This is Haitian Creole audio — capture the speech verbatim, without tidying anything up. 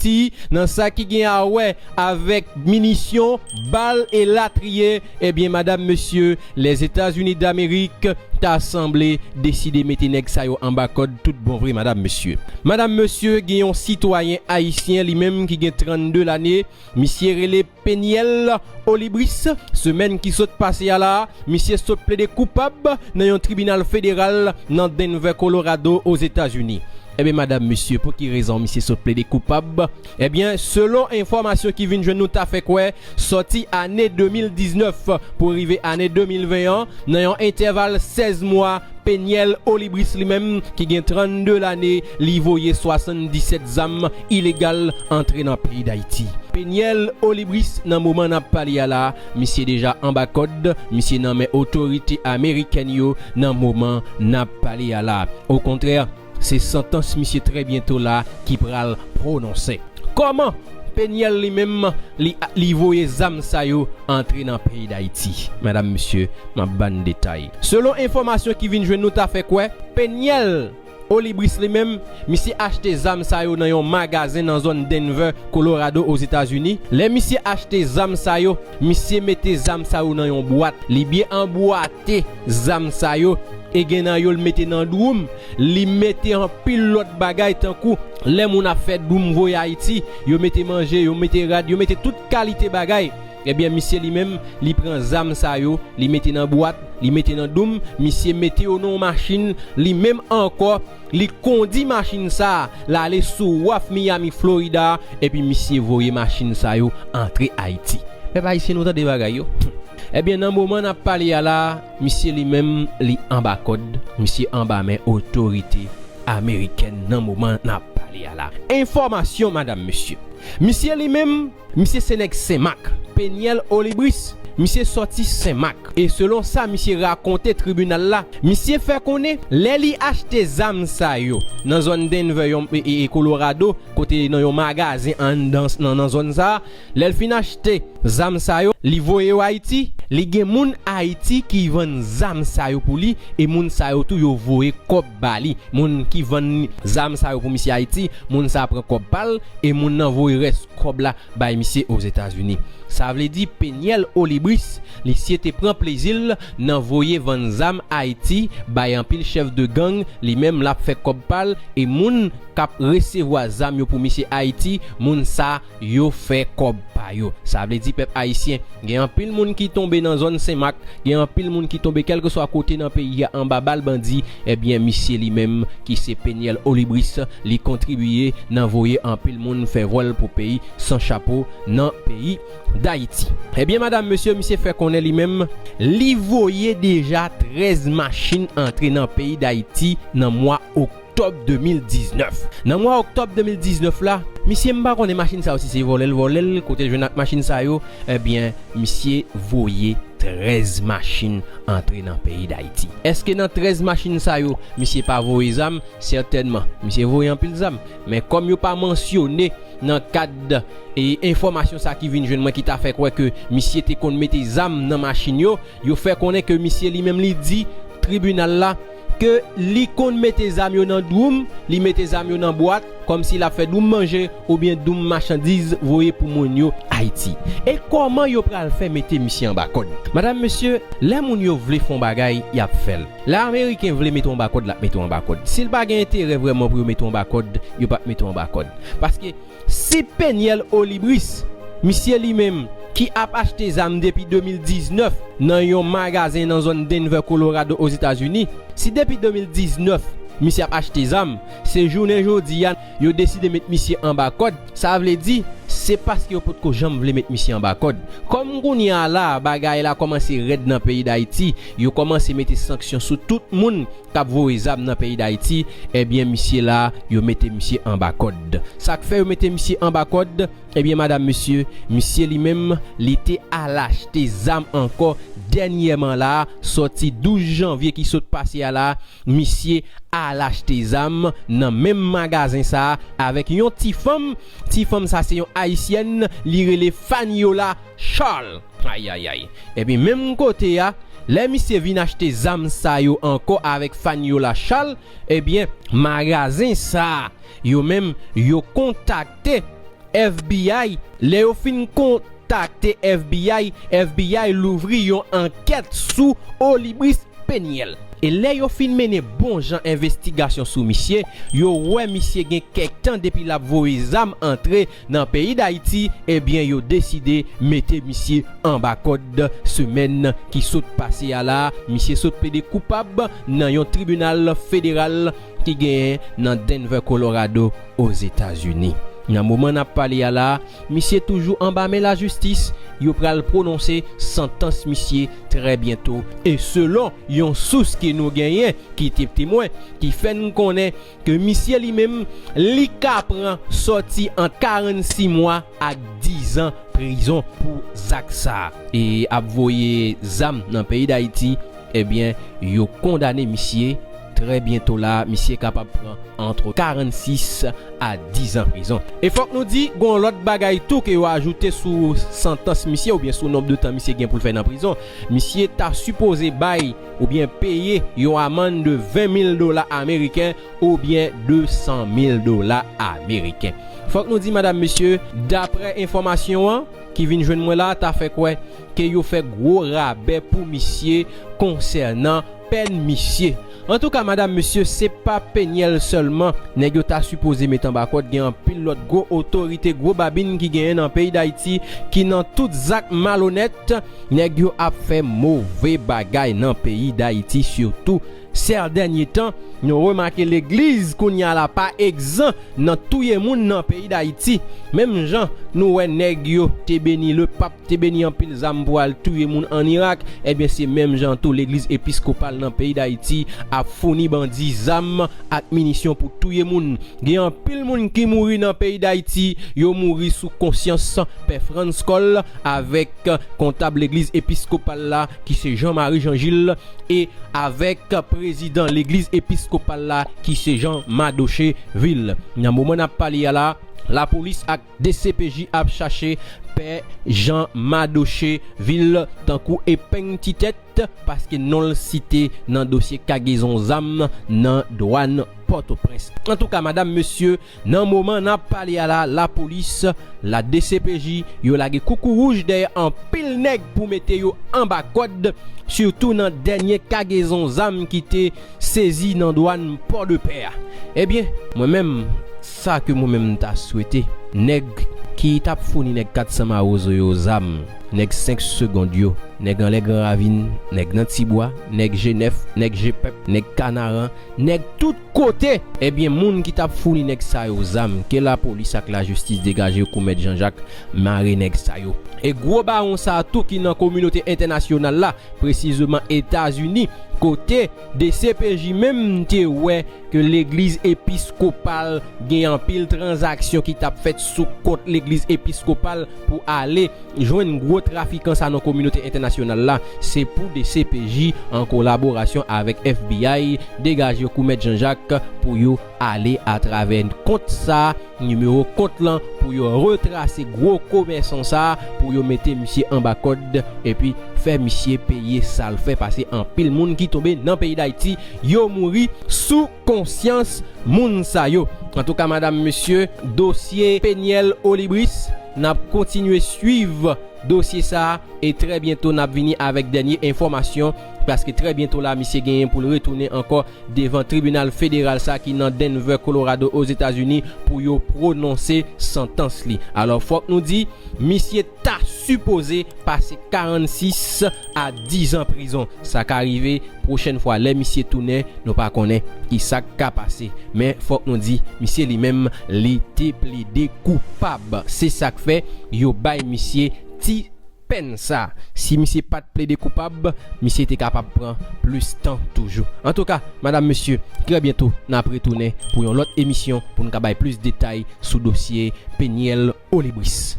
Dayiti, nan sa ki gen a wè avèk minisyon, bal elatriye, ebyen, madanm, mesye, Lèzetazini Damerik ta sanble deside mete nèg sa yo anba kòd tout bon vre, madanm, mesye. Madanm, mesye, gen yon sitwayen ayisyen, li menm ki gen trannde lane, misye rele Peniel Olibris, semèn ki sot pase a la, misye sot plede koupab nan yon tribinal federal nan Denver, Colorado, Ozetazini. Ebyen, madanm, mesye, pou ki rezon misye sot plede koupab? Ebyen, selon enfòmasyon ki vin jwenn nou ta fè kwè, sòti ane de mil diznèf pou rive ane de mil ven an, nan yon entèval sèz mwa, Peniel Olibris li menm, ki gen trannde lane, li voye swasanndisèt zam ilegal antre nan peyi Dayiti. Peniel Olibris, nan moman n ap pale a la, misye deja anba kòd, misye nan men otorite amerikèn yo nan moman n ap pale a la. Okontrè, se santans misye trè byento la ki pral pwononse. Kòman Peniel li menm, li, li voye zam sa yo antre nan peyi Dayiti? Madanm, mesye, m ap ba n detay. Selon enfòmasyon ki vin jwenn nou ta fè kwè, Peniel Olibris li menm, misye achte zam sa yo nan yon magazen nan zòn Denver, Colorado, Ozetazini. Lè misye achte zam sa yo, misye mete zam sa yo nan yon bwat. Li byen anbwate zam sa yo, e gen nan yo l mete nan dwoum. Li mete anpil lòt bagay, tankou lè moun ap fè dwoum voye Ayiti, yo mete manje, yo mete rad, yo mete tout kalite bagay. Ebyen, misye li menm, li pran zam sa yo, li mete nan bwat, li mete nan dwoum, misye mete yo nan yon machin, li menm ankò, li kondi machin sa a, l ale sou waf Miami, Florida, epi misye voye machin sa yo antre Ayiti. Pèp ayisyen, nou tande bagay yo. Ebyen, nan moman n ap pale a la, misye li menm, li anba kòd, misye anba men otorite amerikèn nan moman n ap pale a la. Enfòmasyon, madanm, mesye. Misye li menm, misye se nèg Senmak. Peniel Olibris, misye sòti Senmak. E selon sa misye rakonte tribinal la, misye fè konnen lè li achte zam sa yo nan zòn Denver, yon, e, e, e Colorado, kote nan yon magazen anndan, nan, nan zòn sa a, lè l fin achte zam sa yo, li voye yo Ayiti, li gen moun Ayiti ki vann zam sa yo pou li, e moun sa yo tou yo voye kòb ba li. Moun ki vann zam sa yo pou misye Ayiti, moun sa a pran kòb pa l, e moun nan voye rès kòb la bay misye Ozetazini. Sa vle di Peniel Olibris, misye te pran plezi l nan voye vann zam Ayiti bay anpil chèf de gang, li menm l ap fè kòb pa l, e moun k ap resevwa zam yo pou misye Ayiti, moun sa yo fè kòb pa yo. Sa vle di pèp ayisyen, gen anpil moun ki tonbe nan zòn Senmak, gen anpil moun ki tonbe kèlkeswa kote nan peyi a anba bal bandi, ebyen misye li menm ki se Peniel Olibris, li kontribye nan voye anpil moun fè vòl pou peyi san chapo nan peyi Dayiti. Ebyen, madanm, mesye, misye fè konnen li menm, li voye deja trèz machin antre nan peyi Dayiti nan mwa oktòb de mil diznèf. Nan mwa oktòb de mil diznèf la, misye, m pa konnen machin sa yo si se vòlè l vòlè l, kote l jwenn ak machin sa yo, ebyen, misye voye trèz machin antre nan peyi Dayiti. Èske nan trèz machin sa yo, misye pa voye zam? Sètènman, misye voye anpil zam. Men kòm yo pa mansyone nan kad, e, enfòmasyon sa ki vin jwenn mwen ki ta fè kwè ke misye te konn mete zam nan machin yo, yo fè konnen ke misye li menm li di tribinal la ke li konn mete zam yo nan dwoum, li mete zam yo nan bwat, kòmsi l ap fè dwoum manje oubyen dwoum machandiz voye pou moun yo Ayiti. E kòman yo pral fè mete misye anba kòd? Madanm, mesye, lè moun yo vle fè yon bagay, y ap fè l. Lè Ameriken vle mete w anba kòd, l ap mete w anba kòd. Si l pa gen enterè vrèman pou yo mete w anba kòd, yo p ap mete w anba kòd. Paske si Peniel Olibris, misye li menm, ki ap achte zam depi de mil diznèf nan yon magazen nan zòn Denver, Colorado, Ozetazini, si depi de mil diznèf misye ap achte zam, se jounen jodi a yo deside met misye anba kòd, sa vle di se paske yo potko janm vle met misye anba kòd. Kòm kounye a la, bagay la kòmanse rèd nan peyi Dayiti, yo kòmanse mete sanksyon sou tout moun k ap voye zam nan peyi Dayiti, ebyen, misye la, yo mete misye anba kòd. Sa k fè yo mete misye anba kòd? Ebyen, madanm, mesye, misye li menm, li te al achte zam ankò dènyèman la, sòti douz janvye ki sot pase a la, misye al achte zam nan menm magazen sa a avèk yon ti fanm. Ti fanm sa se yon ayisyèn, li rele Faniola Charles. Ayayay. Epi menm kote a, lè misye vin achte zam sa yo ankò avèk Faniola Charles, ebyen, magazen sa a, yo menm, yo kontakte F B I, lè yo fin kontakte F B I, F B I louvri yon ankèt sou Olibris Peniel. E lè yo fin mennen bon jan envestigasyon sou misye, yo wè misye gen kèk tan depi l ap voye zam antre nan peyi Dayiti, ebyen yo deside mete misye anba kòd semèn ki sot pase a la. Misye sot plede koupab nan yon tribinal federal ki genyen nan Denver, Colorado, Ozetazini. Nan moman n ap pale a la, misye toujou anba men lajistis, yo pral pwononse santans misye trè byento. E selon yon sous ke nou genyen ki te temwen, ki fè n konnen ke misye li menm, li ka pran sòti ant karannsis mwa ak dizan prizon pou zak sa a. E ap voye zam nan peyi Dayiti, ebyen, yo kondane misye trè byento la, misye kapab pran ant karannsis a dizan prizon. E fòk nou di, gon lòt bagay tou ke yo ajoute sou santans misye oubyen sou nonb de tan misye gen pou l fè nan prizon. Misye ta sipoze bay oubyen peye yon amann de ven mil dola ameriken oubyen de san mil dola ameriken. Fòk nou di, madanm, mesye, daprè enfòmasyon an ki vin jwenn mwen la, ta fè kwè ke yo fè gwo rabè pou misye konsènan pèn misye. Antouka, madanm, mesye, se pa Peniel sèlman nèg yo ta sipoze met anba kòd, gen anpil lòt gwo otorite, gwo babin ki genyen nan peyi Dayiti, ki nan tout zak malonèt. Nèg yo ap fè move bagay nan peyi Dayiti, sitou sè dènye tan, nou remake legliz kounye a la pa egzan nan touye moun nan peyi Dayiti. Menm jan nou wè nèg yo te beni, lepap te beni anpil zam pou al touye moun ann Irak, ebyen se menm jan tou legliz episkopal nan peyi Dayiti ap founi bandi zam ak minisyon pou touye moun. Gen anpil moun ki mouri nan peyi Dayiti, yo mouri sou konsyans Pè Frantz Cole avèk kontab legliz episkopal la ki se Jean Marie Jean Gilles e avèk prezidan legliz episkopal la ki se Jean Madoché Ville. Nan moman n ap pale a la, lapolis ak D C P J ap chache Pè Jean Madoché Ville tankou epeng ti tèt, paske non l site nan dosye kagezon zam nan dwàn Pòtoprens. Antouka, madanm, mesye, nan moman n ap pale a la, lapolis, la D C P J, yo lage koukouwouj dèyè anpil nèg pou mete yo anba kòd, sitou nan dènye kagezon zam ki te sezi nan dwàn Pòdepè a. Ebyen, mwen menm, sa ke mwen menm m ta swete, nèg ki t ap founi nèg kat san mawozo yo zam, nèg senk segond yo, nèg anlè Gran Ravin, nèg nan Tibwa, nèg G nèf, nèg G pèp, nèg Kanaran, nèg tout kote. Ebyen, moun ki t ap founi nèg sa yo zam, ke lapolis ak lajistis degaje yo kou Mèt Janjak mare nèg sa yo. E gwo bawon sa a tou ki nan kominote entènasyonal la, presizeman Etazini, kote D C P J menm te wè ke legliz episkopal gen anpil tranzaksyon ki t ap fèt sou kont legliz episkopal pou ale jwenn gwo trafikan sa nan kominote entènasyonal la. Se pou D C P J, an kolaborasyon avèk F B I, degaje yo kou Mèt Janjak pou yo ale atravè kont sa, nimewo kont lan, pou yo retrase gwo komèsan sa, pou yo mete misye anba kòd, epi fè misye peye sa l fè, paske anpil moun ki tonbe nan peyi Dayiti, yo mouri sou konsyans moun sa yo. Antouka, madanm, mesye, dosye Peniel Olibris, n ap kontinye swiv dosye sa a, e trè byento n ap vini avèk dènye enfòmasyon, paske trè byento la, misye genyen pou l retounen ankò devan tribinal federal sa ki nan Denver, Colorado, Ozetazini, pou yo pwononse santans li. Alò, fòk nou di, misye ta sipoze pase karannsis a dizan prizon. Sa ka rive pwochèn fwa lè misye tounen, nou pa konnen ki sa k ka pase. Men fòk nou di, misye li menm, li te plede koupab. Se sa k fè yo bay misye ti pèn sa. Si misye pa t plede koupab, misye te kapab pran plis tan toujou. Antouka, madanm, mesye, trè byento, n ap retounen pou yon lòt emisyon pou n ka bay plis detay sou dosye Peniel Olibris.